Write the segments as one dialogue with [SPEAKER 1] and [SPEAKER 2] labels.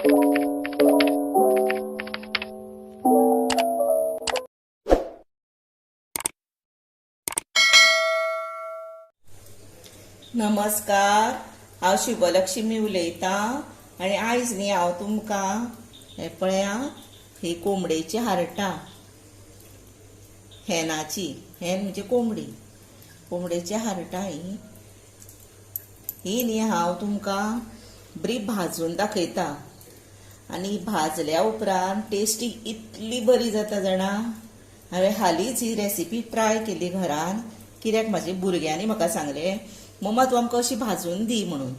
[SPEAKER 1] नमस्कार, हांव शुभलक्ष्मी उलयतां आनी आयज न्ही हांव तुमकां हे पळया ही कोंबडेची हारटां, हेनाची, हेन म्हणजे कोंबडी, कोंबडेची हारटां ही ही न्ही हांव तुमकां बरी भाजून दाखयता आनी भाजल्या उपरांत टेस्टी इतली बरी जाता जाणा. हांवें हालींच ही रेसिपी ट्राय केली घरान, कित्याक म्हाज्या भुरग्यांनी म्हाका सांगलें, मम्मा तूं आमकां अशी भाजून दी म्हणून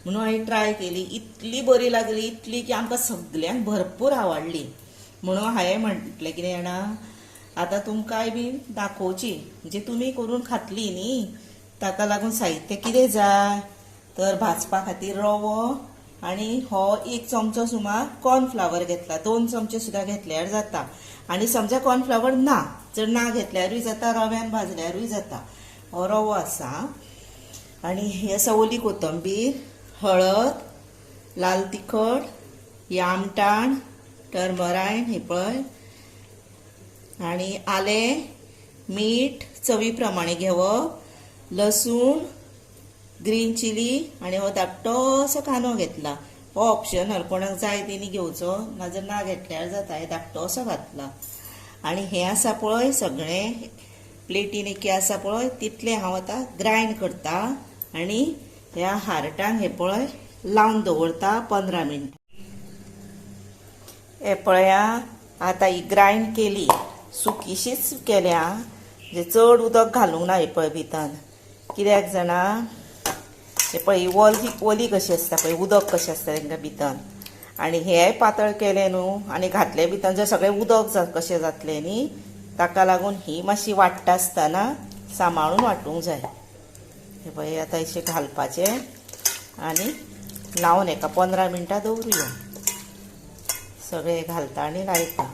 [SPEAKER 1] म्हणून हांवें ट्राय केली. इतली बरी लागली, इतली की आमकां सगल्यांक भरपूर आवडली. म्हणून हांवें म्हटलें कितें जाणा, आतां तुमकांय बी दाखोवची, म्हणजे तुमी करून खातली न्ही, ताका लागून साहित्य कितें जाय तर भाजपा खातीर रवो आनी हो एक चमचो सुमार कॉर्नफ्लावर घेतला, 2 चमचे सुद्दां घेतल्यार जाता. आनी समजा कॉर्नफ्लावर ना जर ना घेतल्यारूय जाता, रव्यान भाजल्यारूय जाता. हो रवो आसा. आनी ही आसा ओली कोथंबीर, हळद, लाल तिखट, ही आमटाण, टर्मरायन हे पळय, आनी आलें, मीठ चवी प्रमाणे घेवप, लसूण, ग्रीन चिली आनी हो धाकटोसो कांदो घेतला. हो ऑप्शनल, कोणाक जाय तेणी घेवचो, नाजाल्यार ना घेतल्यार जाता. हे धाकटोसो घातला. आनी हें आसा पळय सगळें प्लेटीन एक आसा पळय, तितलें हांव आतां ग्रायंड करता आनी ह्या हारटांक हे पळय लावन दवरता 15 मिनटां. हे पळया आतां ही ग्रायंड केली, सुकीशीच केल्या, म्हणजे चड उदक घालूंक ना हे पळय भितर. कित्याक जाणा, हे पळय ही ओली ओली कशी आसता पळय, उदक कशें आसता तेंकां भितर. आनी हे पातळ केलें न्हू आनी घातले भितर जर सगळें उदक कशें जातलें न्ही, ताका लागून ही मातशी वाडटा आसतना सांबाळून वांटूंक जाय. हे पळय आतां अशें घालपाचें आनी लावन एका 15 मिनटां दवरुया. सगळें घालता आनी लायता.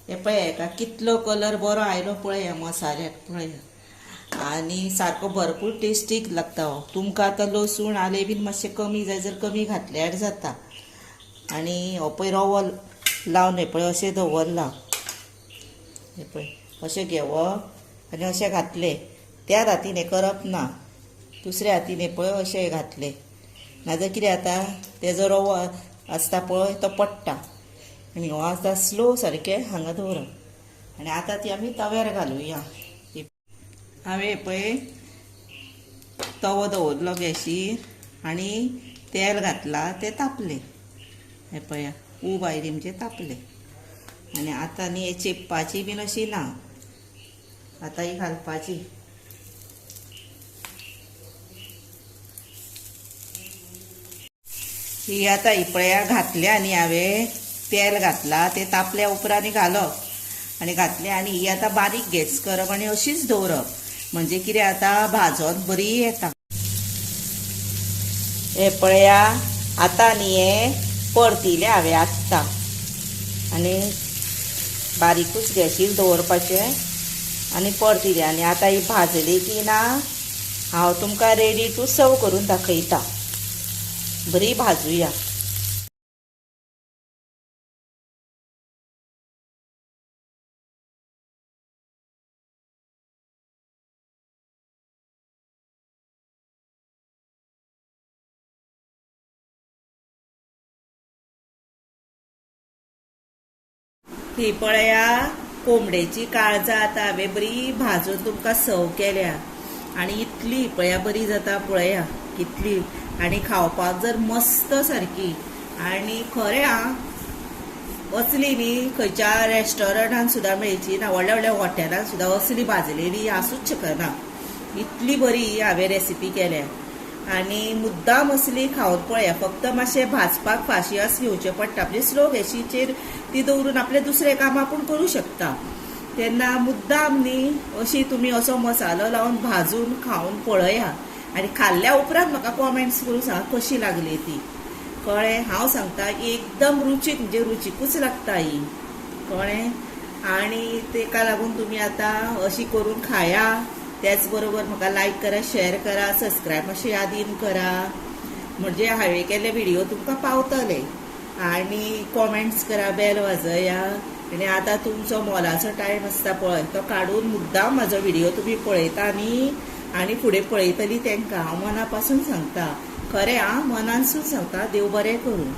[SPEAKER 1] हे पळय एका कितलो कलर बरो आयलो पळय ह्या मसाल्याक पळय, आनी सारको भरपूर टेस्टीक लागता हो. तुमकां आतां लसूण आलें बीन मातशें कमी जाय जर कमी घातल्यार जाता. आनी हो पळय रवो लावन हे पळय अशें दवरलां, हे पळय अशें घेवप आनी अशें घातलें. त्या हातीन हें करप ना, दुसऱ्या हातीन हे पळय अशें घातलें, नाजाल्यार कितें जाता तेजो रवो आसता पळय तो पडटा. आनी हो आतां स्लो सारकें हांगा दवरप आनी आतां ती आमी तव्यार घालुया. हांवें पळय तवो दवरलो गॅशीर आनी तेल घातलां, तें तापलें. हें पळया ऊब आयली म्हणजे तापलें. आनी आतां न्ही हें चेपपाची बीन अशी ना, आतां ही घालपाची. ही आतां ही पळया घातल्या न्ही हांवें, तेल घातलां, तें तापल्या उपरांत घालप आनी घातलें. आनी ही आतां बारीक गॅस करप आनी अशीच दवरप, म्हणजे कितें आतां भाजोन बरी येता. हे पळया आतां न्ही हें परतिलें हांवें आत्तां, आनी बारीकूच गॅसीर दवरपाचें आनी परतिलें. आनी आतां ही भाजली की ना हांव तुमकां रेडी टू सर्व करून दाखयता. बरी भाजुया. ही पळया कोंबडेची काळजां आतां हांवें बरी भाजून तुमकां सर्व केल्या. आनी इतली पळया बरी जाता पळया कितली, आनी खावपाक जर मस्त सारकी. आनी खरें आं, असली न्ही खंयच्या रेस्टॉरंटान सुद्दां मेळची ना, व्हडल्या व्हडल्या हॉटेलान सुद्दां असली भाजलेली आसूच शकना. इतली बरी हांवें रेसिपी केल्या. आनी मुद्दाम असली खावन पळया. फक्त मातशें भाजपाक फाशियास घेवचें पडटा, म्हणजे स्लो गॅशीचेर ती दवरून आपलें दुसरें काम आपूण करूं शकता. तेन्ना मुद्दाम न्ही अशी तुमी असो मसालो लावन भाजून खावन पळया. आनी खाल्ल्या उपरांत म्हाका कॉमेंट्स करून सांगा कशी लागली ती. कळ्ळें? हांव सांगता एकदम रुचीक, म्हणजे रुचिकूच लागता ही. कळ्ळें? आनी तेका लागून तुमी आतां अशी करून खाया. त्याच बरोबर म्हाका लायक करा, शेअर करा, सबस्क्रायब मातशें यादीन करा. म्हणजे हांवें केल्ले व्हिडिओ तुमकां पावतले. आनी कॉमेंट्स करा, बेल वाजया. आनी आतां तुमचो मोलाचो टायम आसता पळय, तो काडून मुद्दाम म्हाजो व्हिडिओ तुमी पळयता न्ही, आनी फुडें पळयतली तेंकां हांव मना पासून सांगता, खरें आं, मनानसून सांगता, देव बरें करूं.